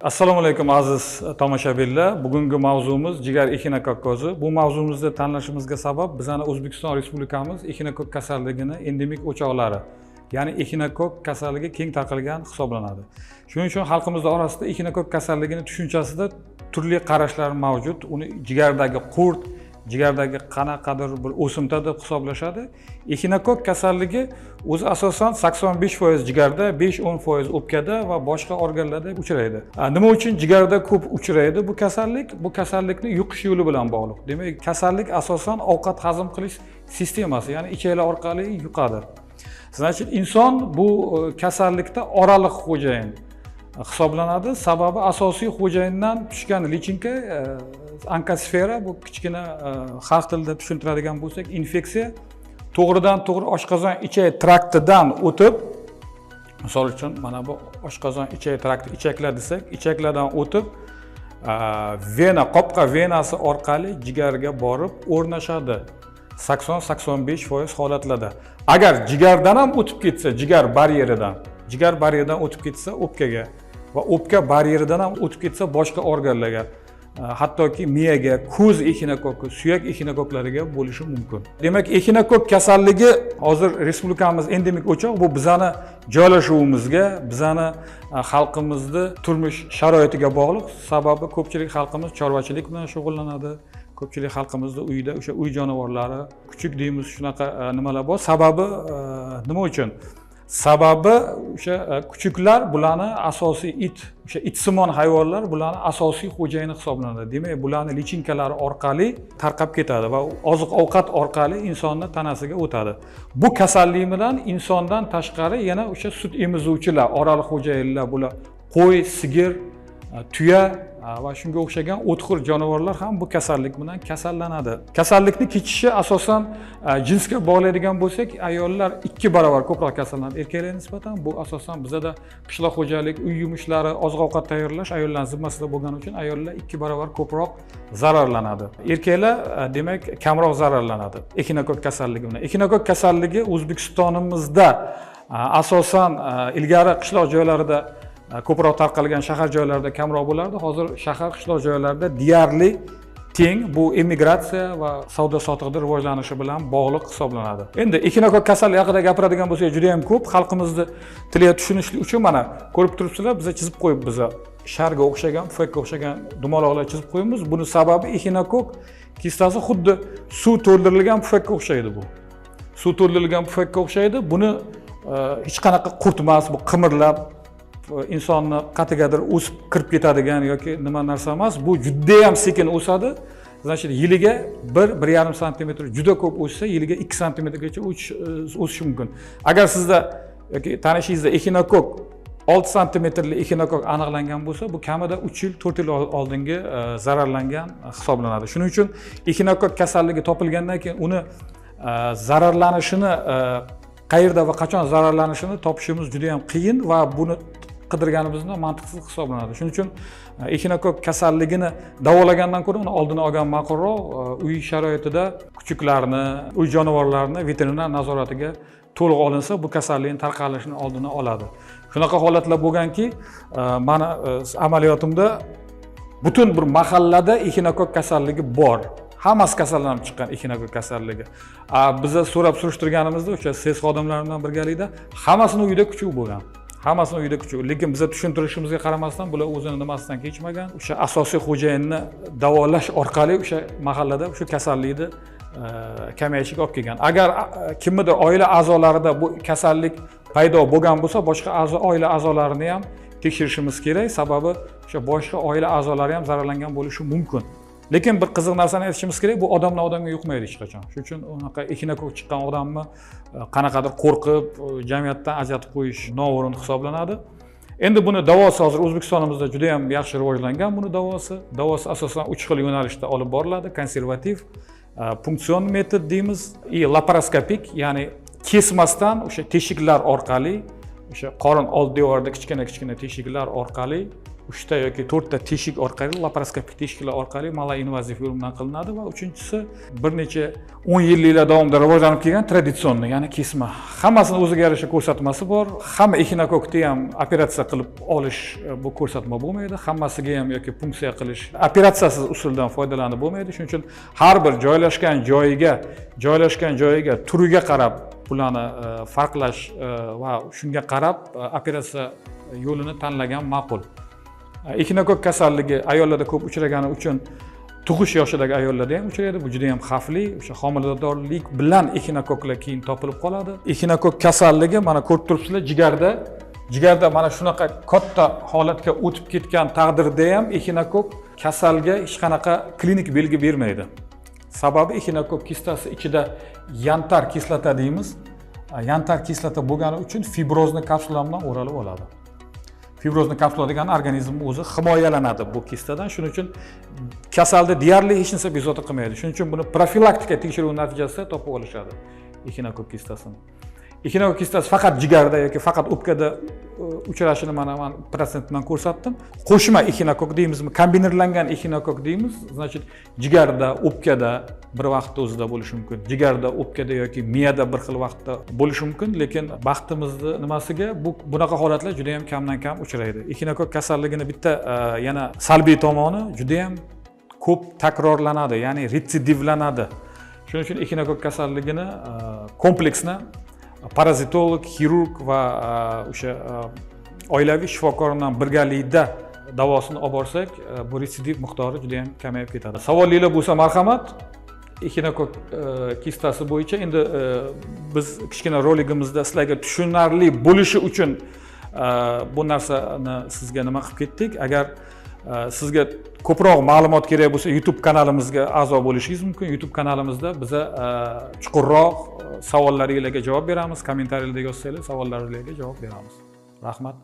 Assalomu alaykum, aziz tomoshabinlar. Bugungi mavzumiz jigar exinokokkozi. Bu mavzumizni tanlashimizga sabab bizani O'zbekiston Respublikamiz exinokokk kasalligini endemik o'choqlari, ya'ni exinokokk kasalligi keng tarqalgan hisoblanadi. Shuning uchun xalqimiz orasida exinokokk kasalligini tushunchasida turli qarashlar mavjud. Uni jigardagi qurt, jigardagi qanaqadir bir o'simta deb hisoblashadi. Exinokokk kasalligi o'zi asosan 85% jigarda, 5-10% o'pkada va boshqa organlarda uchraydi. Nima uchun jigarda ko'p uchraydi bu kasallik? Bu kasallikni yuqish yo'li bilan bog'liq. Demak, kasallik asosan ovqat hazm qilish sistemasi, ya'ni ichaklar orqali yuqadi. Значит, inson bu kasallikda oraliq xo'jayin hisoblanadi. Sababi asosiy xo'jayindan tushgan lichinka, onkosfera, bu kichkina, xalq tilida tushuntiradigan bo'lsak, infeksiya to'g'ridan to'g'ri oshqozon ichak traktidan o'tib, misol uchun, mana bu oshqozon ichak trakti, ichaklar desak, ichaklardan o'tib, vena, qopqa venasi orqali jigarga borib o'rnashadi 80-85% holatlarda. Agar jigardan ham o'tib ketsa, jigar baryeridan o'tib ketsa o'pkaga va o'pka baryeridan ham o'tib ketsa boshqa organlarga, hattoki miyaga, ko'z exinokokki, suyak exinokoklariga bo'lishi mumkin. Demak, exinokokk kasalligi hozir respublikamiz endemik o'choq. Bu bizani joylashuvimizga, bizani xalqimizni turmush sharoitiga bog'liq. Sababi ko'pchilik xalqimiz chorvachilik bilan shug'ullanadi, ko'pchilik xalqimizni uyida o'sha uy jonivorlari, kuchuk deymiz, shunaqa nimalar bor. Sababi nima uchun? Sababi o'sha kuchuklar bularni asosiy, it, o'sha itsimon hayvonlar bularni asosiy xo'jayini hisoblanadi. Demak, bularni lichinkalari orqali tarqab ketadi va oziq ovqat orqali insonni tanasiga o'tadi. Bu kasallik bilan insondan tashqari yana o'sha sut emizuvchilar, oraliq xo'jayinlar, bular qo'y, sigir, tuya va shunga o'xshagan o'txo'r jonivorlar ham bu kasallik bilan kasallanadi. Kasallikni kechishi asosan jinsga bog'laydigan bo'lsak, ayollar 2 barobar ko'proq kasallanadi erkaklarga nisbatan. Bu asosan bizada qishloq xo'jalik, uy yumushlari, oziq ovqat tayyorlash ayollarni zimmasida bo'lgani uchun ayollar 2 barobar ko'proq zararlanadi. Erkaklar demak, kamroq zararlanadi exinokokk kasalligi bilan. Exinokokk kasalligi O'zbekistonimizda asosan ilgari qishloq joylarida ko'proq tarqalgan, shahar joylarida kamroq bo'lardi. Hozir shahar, qishloq joylarida deyarli teng. Bu emigratsiya va savdo sotiqni rivojlanishi bilan bog'liq hisoblanadi. Endi exinokokk kasalligi haqida gapiradigan bo'lsak, juda yam ko'p. Xalqimizni tiliga tushunishlik uchun, mana, ko'rib turibsizlar, biza chizib qo'yibmiz, sharga o'xshagan, pufakka o'xshagan dumaloqlar chizib qo'yibmiz. Buni sababi exinokokk kistasi xuddi suv to'ldirilgan pufakka o'xshaydi. Bu suv to'ldirilgan pufakka o'xshaydi. Buni hech qanaqa qurt emas bu, qimirlab insonni qatigadir o'sib kirib ketadigan yoki nima narsa emas. Bu judayam sekin o'sadi. Значит, yiliga 1-1,5 santimetr, juda ko'p o'ssa yiliga 2 santimetrgacha o'sishi mumkin. Agar sizda yoki tanishingizda exinokokk, 6 santimetrli exinokokk aniqlangan bo'lsa, bu kamida 3 yil, 4 yil oldingi zararlangan hisoblanadi. Shuning uchun exinokokk kasalligi topilgandan keyin uni zararlanishini, qayerda va qachon zararlanishini topishimiz juda yam qiyin va buni qidirganimizda mantiqsiz hisoblanadi. Shuning uchun exinokokk kasalligini davolagandan ko'ra uni oldini olgan ma'qulroq. Uy sharoitida kuchuklarni, uy jonivorlarini veterinar nazoratiga to'liq olinsa, bu kasallikni tarqalishini oldini oladi. Shunaqa holatlar bo'lganki, mani amaliyotimda butun bir mahallada exinokokk kasalligi bor, hammasi kasallanib chiqqan exinokokk kasalligi. Biza so'rab surishtirganimizda o'sha SES xodimlari bilan birgalikda, hammasini uyida kuchugi bo'lgan, hammasini uyida kuchugi. Lekin biza tushuntirishimizga qaramasdan bular o'zini nimasidan kechmagan. O'sha asosiy xo'jayinni davolash orqali o'sha mahallada o'sha kasallikni kamayishiga olib kelgan. Agar kimnidir oila a'zolarida bu kasallik paydo bo'lgan bo'lsa, boshqa a'zo, oila a'zolarini ham tekshirishimiz kerak. Sababi o'sha boshqa oila a'zolari ham zararlangan bo'lishi mumkin. Lekin bir qiziq narsani aytishimiz kerak: bu odamdan odamga yuqmaydi hech qachon. Shuning uchun unaqa exinokokk chiqqan odamni qanaqadir qo'rqib, jamiyatdan ajratib qo'yish noo'rin hisoblanadi. Endi buni davosi hozir O'zbekistonimizda juda yam yaxshi rivojlangan. Buni davosi asosan uch xil yo'nalishda olib boriladi: konservativ, punktsion metod deymiz и laparoskopik, ya'ni kesmasdan o'sha teshiklar orqali, o'sha qorin old devorida kichkina kichkina teshiklar orqali. Uchta yoki to'rtta teshik orqali, laparoskopik teshiklar orqali maloinvaziv yo'l bilan qilinadi. Va uchinchisi, bir necha 10 yilliklar davomida rivojlanib kelgan традиционный, ya'ni kesma. Hammasini o'ziga yarasha ko'rsatmasi bor. Hamma exinokokni ham operatsiya qilib olish bu ko'rsatma bo'lmaydi, hammasiga ham yoki punksiya qilish, operatsiyasiz usuldan foydalanib bo'lmaydi. Shuning uchun har bir joylashgan joyiga, turiga qarab bularni farqlash va shunga qarab operatsiya yo'lini tanlagan ma'qul. Exinokok kasalligi ayollarda ko'p uchragani uchun tug'ish yoshidagi ayollarda ham uchraydi. Bu juda yam xavfli, o'sha homiladorlik bilan exinokoklar keyin topilib qoladi. Exinokok kasalligi, mana, ko'rib turibsizlar, jigarda mana shunaqa katta holatga o'tib ketgan taqdirda ham exinokok kasalga hech qanaqa klinik belgi bermaydi. Sababi, exinokok kistasi ichida янтарь kislota deymiz, янтарь kislota bo'lgani uchun фиброзный kapsula bilan o'ralib oladi. Фиброзный kapsula degani organizm o'zi himoyalanadi bu kistadan. Shuning uchun kasalda deyarli hech narsa bezovta qilmaydi. Shuning uchun buni profilaktika tekshiruvi natijasida topib olishadi exinokok kistasini. Exinokok kistasi faqat jigarda yoki faqat o'pkada uchrashini mana man protsent bilan ko'rsatdim. Qo'shma exinokok deymizmi, kombinirlangan exinokok deymiz, значит, jigarda, o'pkada bir vaqtda o'zida bo'lishi mumkin, jigarda, o'pkada yoki miyada bir xil vaqtda bo'lishi mumkin. Lekin baxtimizni nimasiga, bu bunaqa holatlar juda yam kamdan kam uchraydi. Exinokok kasalligini bitta yana salbiy tomoni, juda yam ko'p takrorlanadi, ya'ni retsidivlanadi. Shuning uchun exinokok kasalligini kompleksni parazitolog, xirurg va o'sha oilaviy shifokor bilan birgalikda davosini olib borsak, bu retsidiv miqdori juda yam kamayib ketadi. Savolinglar bo'lsa, marhamat. Exinokok kistasi bo'yicha endi biz kichkina roligimizda sizlarga tushunarli bo'lishi uchun bu narsani sizga nima qilib ketdik. Agar sizga ko'proq ma'lumot kerak bo'lsa, YouTube kanalimizga a'zo bo'lishingiz mumkin. YouTube kanalimizda biza chuqurroq savollaringlarga javob beramiz. Kommentariyalarda yozsanglar, savollaringlarga javob beramiz. Rahmat.